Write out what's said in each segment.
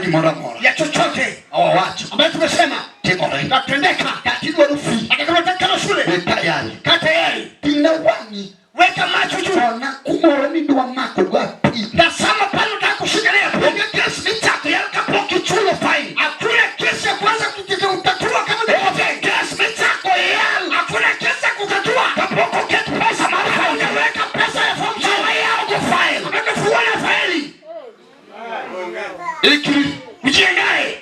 gimoro amora ya chochote awawacho ambayo tumesema timore. tatendeka. Kata idwaro fee, Hata kama unataka karo shule, bed tayari. kaa tayari, Ting'na wang'i weka macho juu, ona kumoro midwa mako go appeal. tazama pale unataka kushika naye appeal. Onge kes michako yal kapok ichulo fine. Hakuna kesi ya kuanza kutatua kama Onge kes michako yal hakuna kesi ya kutatua kapok oket pesa mar fine. hujaweka pesa ya form two. Mawayawo go file. Amekufungua na faili, Ikri ujiandae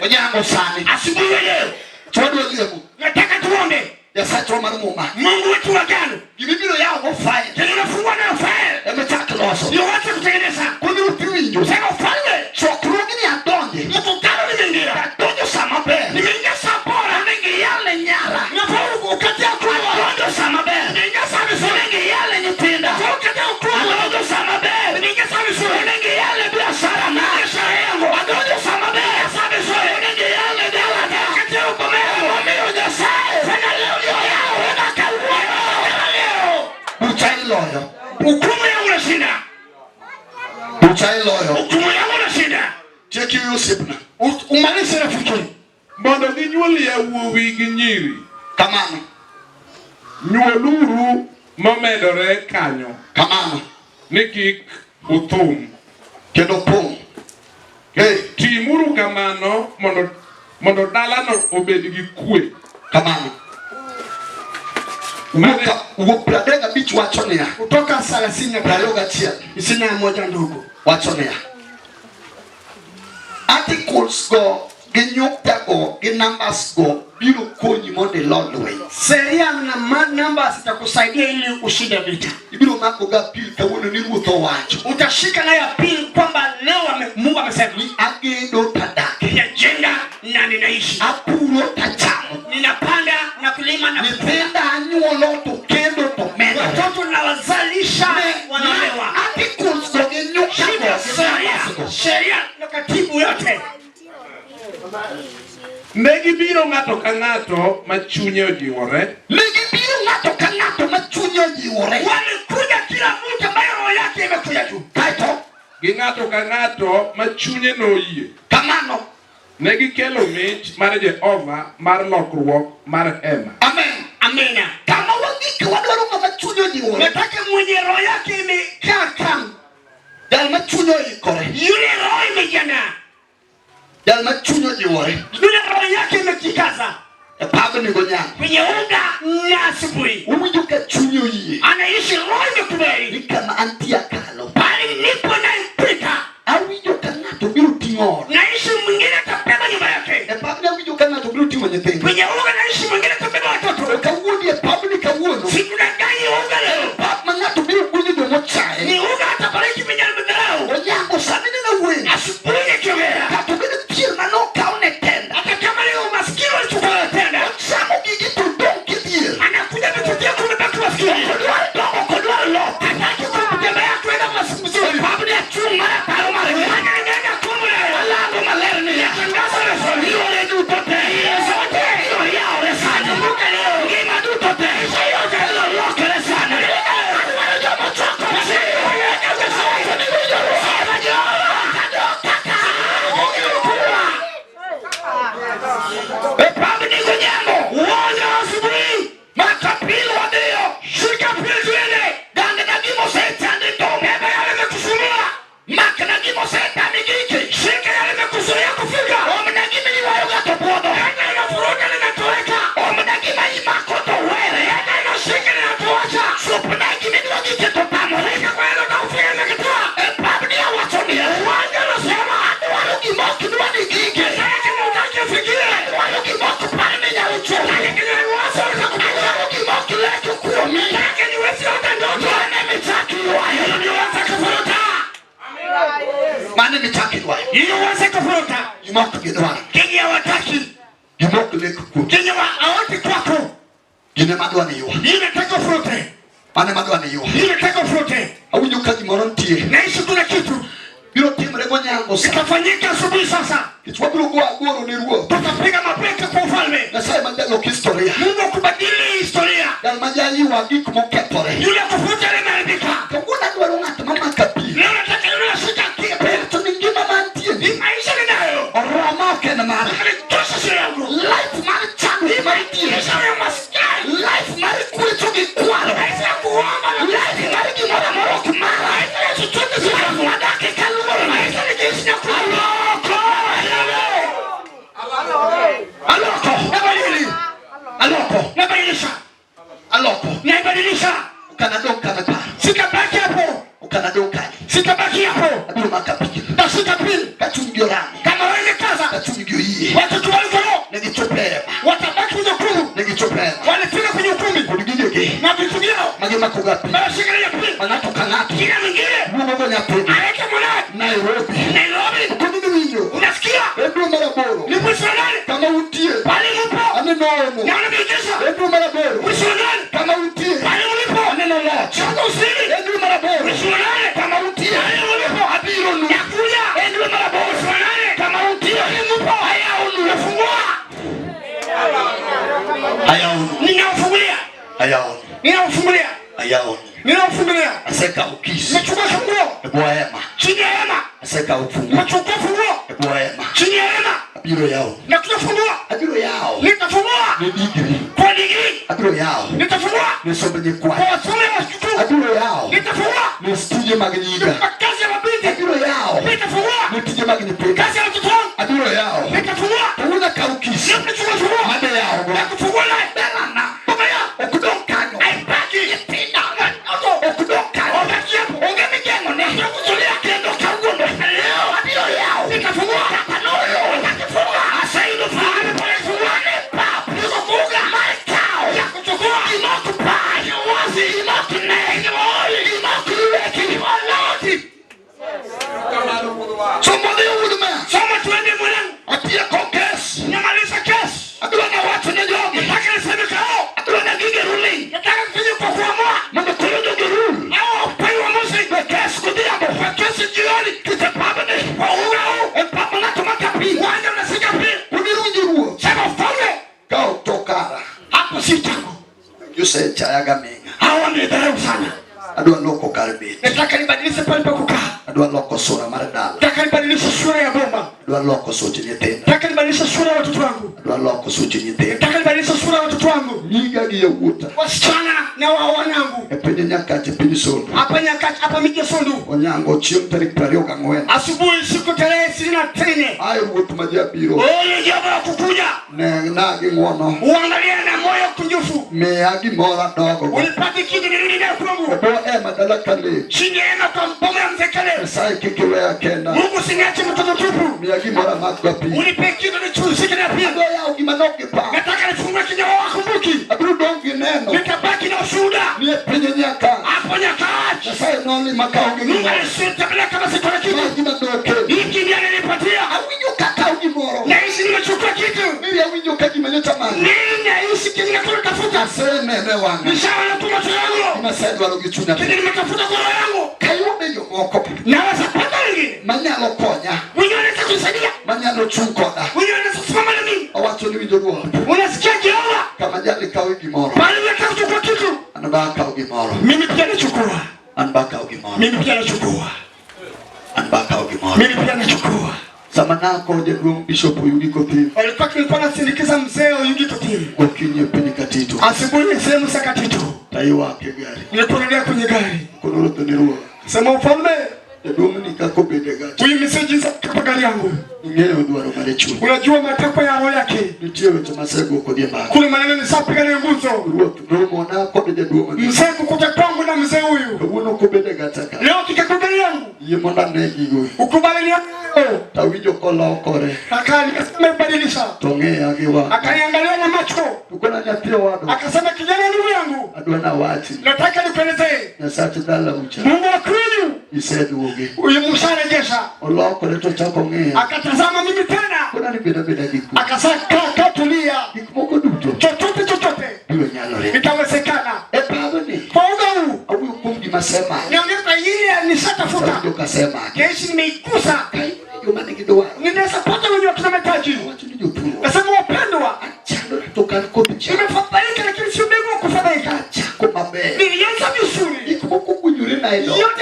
onyango sani. asubuhi ya leo. To wadwa lemo. Nataka tuombe Nyasachwa mar muma. Mungu wetu wa agano, Gimibiro yawo go file. kenye unafungua nayo faili Emichak loso. ndio uanze kutengeneza. Koni uti winjo. Sema ufalme, Chokruogni adonje. mkutano nimeingia, Adonjo sama ber. nimeingia saa bora, Onego iyal ne nyara. nafaa ukatia kwa Adonjo sama ber. nimeingia saa vizuri, Onego iyal ne nyithinda. nafaa ukatia kwa Adonjo sama ber. nimeingia saa vizuri, Onego iyal ne biashara na. biashara yangu Adonjo sama ber. saa vizuri, Onego iyal ne dalana. ukatia boma yangu Omiyo Nyasaye. Fanya leo ndio Oyawo na kawuono. leo, Bucha iloyo. hukumu yangu nashinda, Bucha iloyo. hukumu yangu nashinda. Tieki osiepna. Umalize rafiki, Mondo ginyuol yawuowi gi nyiri. Kamano. Nyuoluru momedore kanyo Kamano. ni kik uthum. Kendo pong'. Hey, Timuru kamano mondo dalano obed gi kwe. kamano. Wuok 35 wacho niya. Kutoka 30 21 21 ndugu, wacho niya. Articles go gi nyukta go gi numbers go biro konyi mondo ilo lweny. sheria na namba zitakusaidia ili ushinde vita. Ibiro mako ga appeal kawuono ni ruoth owacho. Utashika nayo appeal kwamba leo Mungu amesema Ni agedo tadak. ninajenga na ninaishi, Apuro tachamo. ninapanda na kulima na Nyithinda anyuolo to kendo to medore. watoto nawazalisha, wanaolewa. Articles go gi nyukta go Shika gi sheria, numbers go. sheria na katibu yote. Ne gibiro ng'ato ka ng'ato ma chunye ojiwore Ne gibiro ng'ato ka ng'ato ma chunye ojiwore. Walikuja kila mtu ambaye roho yake imekuja juu, Kaeto gi ng'ato ka ng'ato ma chunye noyie. kamano. Ne gikelo mich mar Jehova mar lokruok mar hema. Amen. Amina. Kama wagik wadwaro ng'ama chunye ojiwore. Nataka mwenye roho yake imekaa kama Jal ma chunye oikore. yule, roho imejiandaa, Jal ma chunye ojiwore. yule roho yake imejikaza E pabni gonyango. kwenye uga na asubuhi, Uwinjo ka chunye oyie. anaishi roho imekubali Ni kama antie akalo. pale nilipo naipita, Awinjo ka ng'ato biro ting'o ot. naishi mwingine atabeba nyumba yake E pabni awinjo ka ng'ato biro ting'o nyithindo. kwenye uga, naishi mwingine atabeba watoto. To kawuono e pabni kawuono. Sikudanganya, uga leo Pap ma ng'ato biro gwedho jomochaye. ni uga, atabariki mwenye alimdharau. Onyango sani neno wuoyi. Asubuhi nikiongea, Kata obedo dhier manokaw ne tenda. hata kama leo umaskini walichukua tenda, Ochamo gigi to dong' kidhier. anakuja vitu vyako, umebaki maskini. Ok odwar dongo, ok odwar loth. Hataki kutembea kwenda mzuri. Pabni achung' mar ataro mar ngima. Maana nimeenda kumbe Alando maler niya. tangazo la Yore duto te. Zote. Oyawre sani. Kumbuka leo Ngima duto te. Olokre sani. Adwaro joma chokore. Awacho ni winjo ruoth. E pabni gonyango. uwanja wa asubuhi, Maka appeal wadhiyo. shika pili tuende. Gangna gimosechandi to. Beba yale imekusumbua, Makna gimosetami gike. shika yale imekuzuia kufika. Omna gima iywayo ng'ato buodho. Enda inavuruga linatoweka, Omna gima imako to were. enda inashika linatuacha. Chopna gima idwa gike to tamore. Fika kwa yale utakufika imekataa. E pabni awacho niya. Uwanja unasema Adwaro gima ok idwa ni gike. sasa kama utaki ufikie, Adwaro gima ok par ni nyalo chopo. Sasa kenye wazo utakupiga. Adwaro gima ok lek kuomi. Sasa kenye huwezi ota ndoto. Mane michak ywayo. Hiyo ndio uanze kufuruta. Mane michak ywayo. Hiyo uanze kufuruta. Gima ok gidwar. Kenye hawataki, Gima ok lek kuomi. kenye hawati kwako. Gine madwa ni ywa. Hiyo nataka ufurute. Mane madwa ni ywa. Hiyo nataka ufurute. Awinjo ka gimoro nitie. Naishi kuna kitu Biro timre gonyango sa. kitafanyika asubuhi sasa. Nikech wabiro go agoro ne ruoth. Tutapiga mabeki kwa ufalme. Nyasaye ma jalok historia. Mungu akubadili historia. Jal ma jaywa gik mokethore. Yule kufuta ile imeharibika. Kawuono adwaro ng'at ma maka appeal. Leo nataka yule ashika Ber to ni ngima mantie ni. maisha Abiro mako apil. Nitashika pili. Ka chunygi oramo. Kama wewe imekaza, Ka chunygi oyie. watakubali kwa roho, Ne gichopo e hema. watabaki kwenye ukumbi. Ne gichopo e hema. Walifika kwenye ukumbi Kod gigegi na vitu vyao, ma gimako go apil. wanashikilia pili. Ma ng'ato ka ng'ato Kila mwingine luongo go nyathine alete mwanawe Nairobi. Nairobi. Koni niwinjo. Unasikia? En dwe mar aboro. Ni mwezi wa nane, Kama untie. pale mpo Aneno omo. naona miujiza. En dwe mar aboro. Mwezi wa nane, Kama untie. pale mlipo Aneno loch. naona ushindi. En dwe mar aboro. Mwezi wa nane, Kama untie. pale mlipo Abiro nu. nakuja. En dwe mar aboro. Mwezi wa nane, Kama untie. pale mpo Ayaonu. nafungua, Ayaonu. ninaufungulia, Ayaonu. ninaufungulia, Ayaonu. ninaufungulia. Asekawo kis. Nimechukua funguo E bwo hema. chini ya hema, Asekawo funguo. nimechukua funguo E bwo hema. chini ya hema, Abiro yawo. nakuja fungua, Abiro yawo. nitafungua Ne digri. kwa digrii, Abiro yawo. nitafungua Ne somb kwa nyikwaya. wasomi wa chuo, Abiro yawo. nitafungua Ne tije mag nyiga. kwa kazi ya mabinti, Abiro yawo. nitafungua Ne tije mag nyithindo. kazi ya watoto wangu, Abiro yawo. nitafungua Kawuono akawo kis. nitachukua funguo Mane yawo go. na kufungua naye Dalana. baba ya Ok dong kanyo. haibaki Nyithinda. watoto Ok dong kanyo. wabaki hapo, Onge migeng'o ne. kuzulia Kendo kawuono. leo Abiro yawo. nitafungua Kata nolor. nitakifunga Aseyudo mahali pale fungua Mane pap. nilikofunga Mar kawo. ya kuchukua Gima ok par. wazi Gima ok ne. Gima oli. Gima ok riweki. waloti Somo dhi wuod meya. soma tuende mwanangu, Atieko kes. namaliza kesi, Adwa nawacho ne jogi. nataka niseme kao, Adwa na gige ruling. nataka kufanya kwa kuamua Mondo koro jogi rule. au wapewe uamuzi Be kes godhiambo. kwa kesi jioni Kite pabni. kwa uga huu E pap ng'ato makapi. uwanja unasika pili, Kuniruji ruoth. sema ufalme Ka ok to kara. hapo si changu. Gisechaya gaming'a. Hawa wamenidharau sana, Adwa loko kar bet. nataka nibadilishe pale pa kukaa, Adwa loko sura mar dala. nataka nibadilishe sura ya boma, Adwa loko such nyithindo. nataka nibadilishe sura ya watoto wangu, Adwa loko such nyithindo. nataka nibadilishe sura ya watoto wangu, Nyiga gi yawuota. wasichana na wanangu E piny Nyakach e piny Sondu. hapa Nyakach, hapa miji ya Sondu. Onyango chieng' tarik 24. Asubuhi siku tarehe 24, Ae ruoth ma jabiro. ole jambo la kukuja, Ne na gi ng'uono. uangalie na moyo kunjufu, Miya gimoro adogo. unipate kitu nirudi nayo kwangu E bwo ema dala Kaleb. chini ya hema kwa mboma ya mzee Kaleb. Nyasaye kik iweya kenda. Mungu usiniache mtoto tupu, Miya gimoro amakgo piny. unipe kitu nichuzike na pia. Adwa yawo gima nok gipar. Nataka nifungue kinywa wakumbuki, Abiro dong' gi neno. nitabaki na ushuhuda Ni e piny Nyakach. hapo Nyakach. Nyasaye nolima kaonge Mungu gimoro. alisitembelea kama siko na Ma kitu. gima nokelo. Hiki ndiye alinipatia, Awinjo ka akawo gimoro. nahisi nimechukua kitu, Miri awinjo ka gima nyocha mano. nini nahisi kenye natafuta, Asenene wang'a. nishaona tu macho yangu Gima asedwaro gi chunya. kenye nimetafuta kwa roho yangu, Kayude jomoko naweza pata wengine manyalo konya, wenye wanaweza kunisaidia, manyalo chung' koda. wenye wanaweza kusimama na mimi. Owacho ni winjo ruoth. Unasikia Jehova, Kama jali kawe gimoro. bali unataka kuchukua kitu, An ba akawo gimoro. mimi pia nachukua, An ba akawo gimoro. mimi pia nachukua, An ba akawo gimoro. mimi pia nachukua. Sama nako jaduong' Bishop Oyugi Kothim Walikuwa tulikuwa nasindikiza mzee Oyugi Kothim gokinyi e piny Katito. asubuhi sehemu za Katito, Taywak e gari. nilikuwa kwenye gari, Kono ruoth ni ruoth. sema ufalme Jaduong' ni kaka obedo e gacha. huyu mzee jinsi kwa gari yangu, Ing'eyo dwaro mare chuny. unajua matakwa ya roho yake. Nitie weche masego kodhi e mbaka. Kuna maneno nisapiga nayo nguzo Ruoth romona kod jaduong' ni. mzee kukuja kwangu na mzee huyu Kawuono kobedo e gacha ka. leo kikakuja gari yangu, Yie mondo ane gigo. ukubali ni hayo. Tawinjo kolokore. Akaa nikasema nimebadilisha, To ng'iya gi wang'a. akaniangalia na macho To kona nyathi owadwa. akasema, kijana, ndugu yangu, Adwa nawachi. nataka nikuelezee Nyasach dalau cha. Mungu wa kwenu Iseduoge. huyu msharejesha. Olokore to chako ng'iya. Akatazama mimi tena Kona ni bedo abeda gi kwe. akasema, kaa kaa, tulia, Gik moko duto chochote chochote biro nyalore. itawezekana. E pabni. Kwa uga huu Awuoyo kuom gima asemako. niongee kwa ile nishatafuta, Awinjo kasemako. keishi nimeigusa, Kayudo joma nigi dwaro. ninaweza pata wenye wakina mahitaji. Awacho ni jothurwa. Nasema wapendwa, Achando to kan koth cham. nimefadhaika, lakini sio mbegu wa kufadhaika. Achako maber. Nilianza vizuri, Gik moko gunyore na e dhoot. yote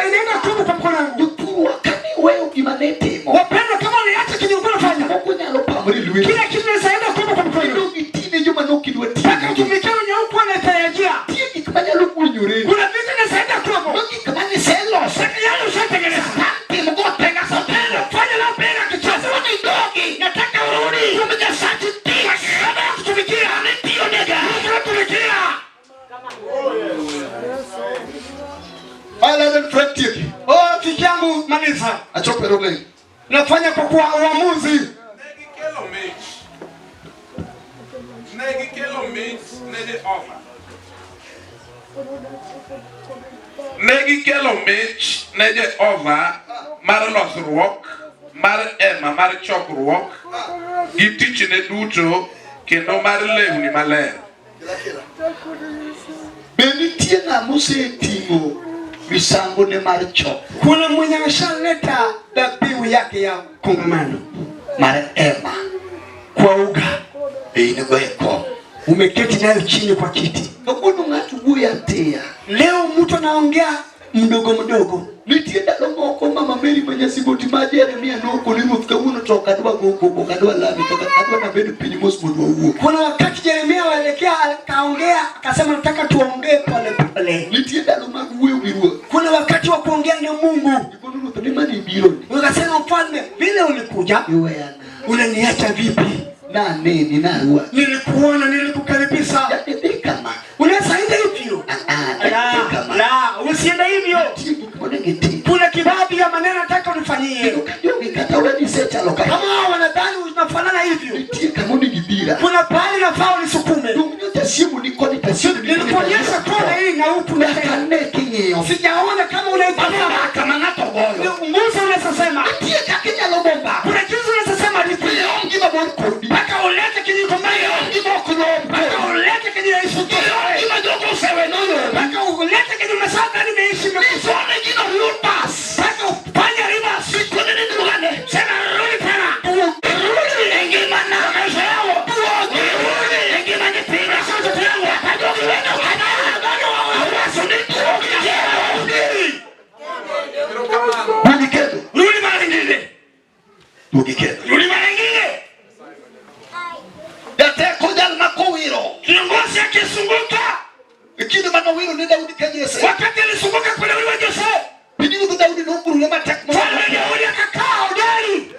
inaenda kubu kwa mkono wangu. Jothurwa kane iweyo gima ne itimo. Wapendwa, kama uliacha kenye ulikuwa unafanya, Moko nyalo pamore lweti. kila kitu inaenda kubu kwa mkono, Kendo gitine joma nokidwa mpaka tiyo. utumikie wenye hukuwa unatarajia. Nitie gik manyalo gunyore. Kuna vitu inaenda kubu, Ma gik mane iseloso. sasa yale ushatengeneza, Satan tim go tenga Wapendwa, fanya la mbele kichwa. Idogi. Nataka urudi Kuom Nyasachi tich. kabla ya kutumikia. Ane tiyo nega. Mungu anatumikia. Island and Fred Tieki. Oh, Achopo e Nafanya kwa kuwa uamuzi. Negikelo mich. Negikelo mich ne Jehova. Negikelo mich ne Jehova mar losruok mar ema mar chokruok gi tichne duto kendo mar lewni maler. Be nitie ng'ama oseting'o misango ne mar chok Kuna mwenye ameshaleta dhabihu yake ya kongamano mar ema kwa uga, be in go e kom? Umeketi nayo chini kwa kiti. Kawuono ng'ato wuoyo atiya. Leo mtu anaongea mdogo mdogo. Nitie ndalo moko mama Mary ma Nyasiboti ma Jeremia nokoni ruoth kawuono to ok adwa go koko, ok adwa lami kata adwa nabed piny mos mondo wawuo. Kuna wakati Yeremia waelekea akaongea akasema, nataka tuongee pole pole. Nitie ndalo mag wuoyo gi ruoth. Kuna wakati wa kuongea na Mungu. Ikono ruoth ni mane ibiro ni. Ukasema, mfalme, vile ulikuja Iweya unaniacha vipi? naneni narwaki. Nilikuona, nilikukaribisha. Yaani dhi kama. Unaweza enda hivyo? Ah, ah, La, dhi kama. la, usiende hivyo. Nitie gik monego itim. Kuna kibadhi ya maneno nataka unifanyie. Kendo ka jogi kata we nisechalo Kama kama. hao wanadhani unafanana hivyo, Nitie kama onego idhira. kuna pahali nafaa unisukume. Dong nyocha siemo ni koni to asiemo ni koni. Nilikuonyesha kona hii na huku na Nyaka tena. ane king'iyo. Sijaona kama unaitazama. Kama kama ng'ato goyo. Musa unaweza sema, Nitie kaka inyalo go mbaka. kuna jinsi unaweza sema ni Iom gima mor kodi. mpaka ulete kijiko mbaya, Iom gima ok rom mpaka kodi. ulete kijiko Iom gima jogo osewe noyom. mpaka ulete kijiko umesema nimeishi nimekufa, Nisone gino riu bas. mpaka ufanye reverse. Nikone ni duogane. Sema rudi tena, Rudi e ngimana. maisha yao Duogi. Rudi e ngima nyithinda. maisha ya watoto yangu Kata jogi weno kata. Awacho ni duogi. Rudi. Erokamano. Duogi kendo. rudi mara nyingine, Duogi kendo. rudi mara nyingine. Jateko jal makowiro. Kiongozi akizunguka, E kinde manowiro ne Daudi ka Jesse. wakati alizunguka kule ule wa Jose, Pinyruodh Daudi nogurore matek mfalme Daudi akakaa hodari,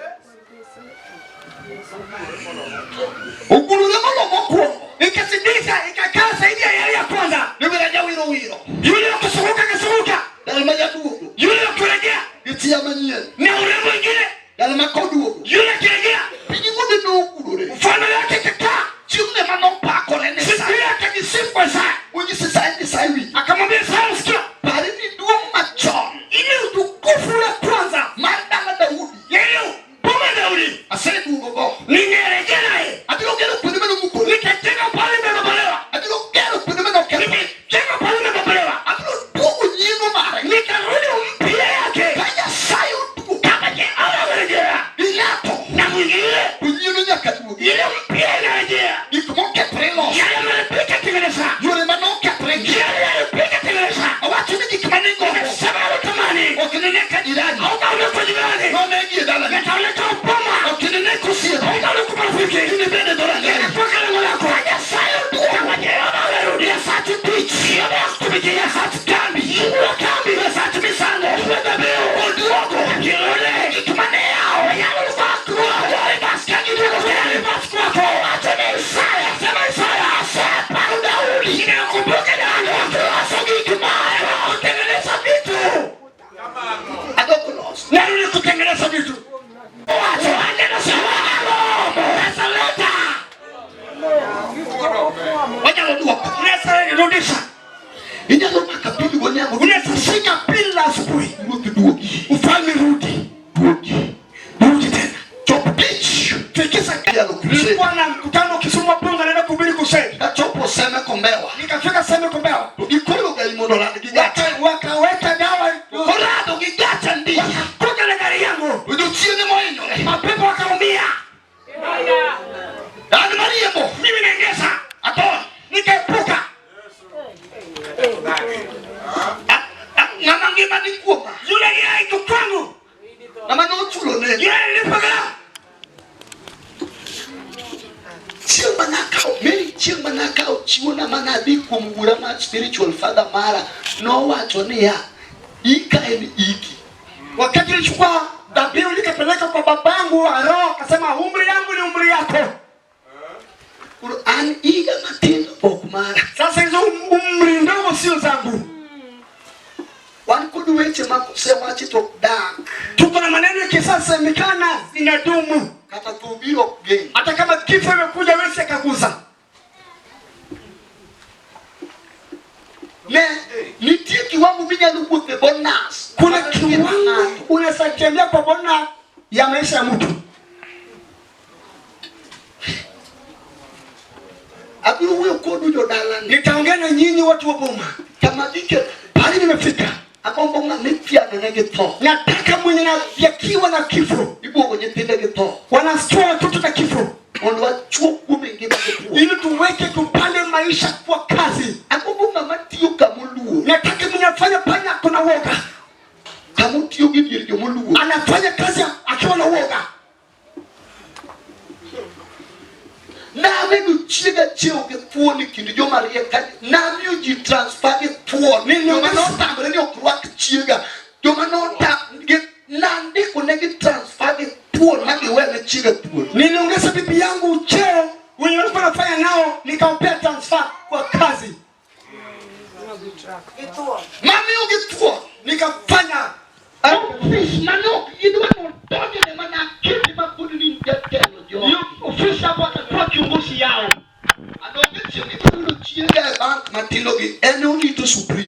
Ogurore molo mokwongo. ikazidisha, ikakaa zaidi ya yale ya kwanza. Ne wira jawiro wiro. Yule wa kuzunguka akazunguka, Dal ma jaduogo. yule wa kurejea Gi chia manyien. na urembo mwingine, Dal ma koduogo. yule akirejea, Pinyruodhe nogurore. mfalme wake ikakaa. Chieng'ne manopakore ne Siku Isaya. hiyo akajisifu kwa Isaya, Onyiso Isaya ni Isaya winji. akamwambia Isaya, sikia, Pare ni duong' machon ile utukufu ule kwanza mar dala Daudi. yeye boma Daudi Aseduogo go. ningerejea naye, Abiro gero kuonde manomukore. nitajenga pale imebomolewa, Abiro gero kuonde manokethore. nitajenga pale imebomolewa, Abiro duogo nyieno mare. nitarudi mpya yake Ka Nyasaye oduogo kama Jehova amerejea gi ng'ato na mwingine, to nyieno nyaka duogi. ile mpya inarejea, Gik mokethore iloso. yale yalipita tengeneza, Yore manokethore yale yalipita tengeneza. Awacho ni gik maningo Sema utamani ok nine ka jirani. hautaona kwa jirani, Nonegi e dalani. nitauleta upoma, Ok nine kosiepe. hautaona kwa marafiki, Inibed e dhorangeye. nitakuweka lengo lako. Nyasaye oduogo. Kama Jehova amerudi, Nyasach tich. Jehova akutumikia. Nyasach kambi. Mungu wa kambi, Nyasach misango. Mungu wa dhabihu, Oduogo. akirudi, Gik mane yawo. yale ulikuwa Duogo e bas ka giduogo. tayari basi kwako. Owacho ni Isaya. Sema Isaya, Aseparo Daudi. ninakumbuka Daudi Oloso gik moko. kutengeneza vitu, Adoko loso. narudi kutengeneza vitu. Owacho. Neno sema unaweza leta, Wanyalo duoko. unaweza rudisha, Inyalo mako apili gonyango. unaweza shika pili la asubuhi, Ruoth duogi. ufalme rudi, Duogi. rudi tena. Chop tich. Fikisha. Yalo crusade. Nilikuwa na mkutano Kisumu Bunga, naenda kuhubiri crusade. Kachopo Seme Kombewa. Nikafika Seme Kombewa, To gikolo gai mondo orad gi gacha. Wakaweka dawa, Korado gi gacha ndi. wakakuja na gari yangu, To jochiende mohinyore. mapepo wakaumia. An mariembo. Mimi naendesha, Atony. nikaepuka. Ng'ama ngima ni kuoma. Yule aliyeko kwangu, Ng'ama nochulo ne. yule alilipa gharama. Chieng' manakawo Mary chieng' manakawo chiwona manadhi kuom wuora mar spiritual father mara nowacho niya ika en iki. Wakati nilichukua dhabihu nikapeleka kwa babangu wa roho, akasema umri yangu ni umri yako. Koro an higa matindo ok mara. Sasa hizo umri ndogo sio zangu. Wan kod weche ma kosewachi to dak. Tuko na maneno ya kisasa semekana zinadumu. Kata tho biro ok geng. Hata kama kifo imekuja wezi akagusa. Ne nitie kiwango minyalo wuothe bonus. Kuna kiwango unaweza tembea kwa bona ya maisha ya mtu. Abiro wuoyo kodu jodalani. Nitaongea na nyinyi watu wa boma. Kama gike Pale nimefika. Agombo ng'ama ithiano ne gi tho. Nataka mwenye nafiakiwa na kifo. Ibuogo nyithinde gi tho. Wanastua watoto na kifo. Mondo wachuo kuom e ngima gi thuon. Ili tuweke tupande maisha kwa kazi. Agombo ng'ama tiyo kamoluor. Nataka mwenye afanya panya kuna woga. Kama otiyo gi dier jomoluor. Anafanya kazi akiwa na woga. Namedo chiega chiewo gi thuon e kind joma riek ka namiyo ji transfer gi thuon. Joma notamre ni ok rwak chiega. Joma notam nandiko negi transfer gi thuon ma giwene chiega thuolo. Niliongeza bibi yangu cheo wenye walikuwa nafanya nao, nikampea transfer kwa kazi. Mamiyo gi thuon.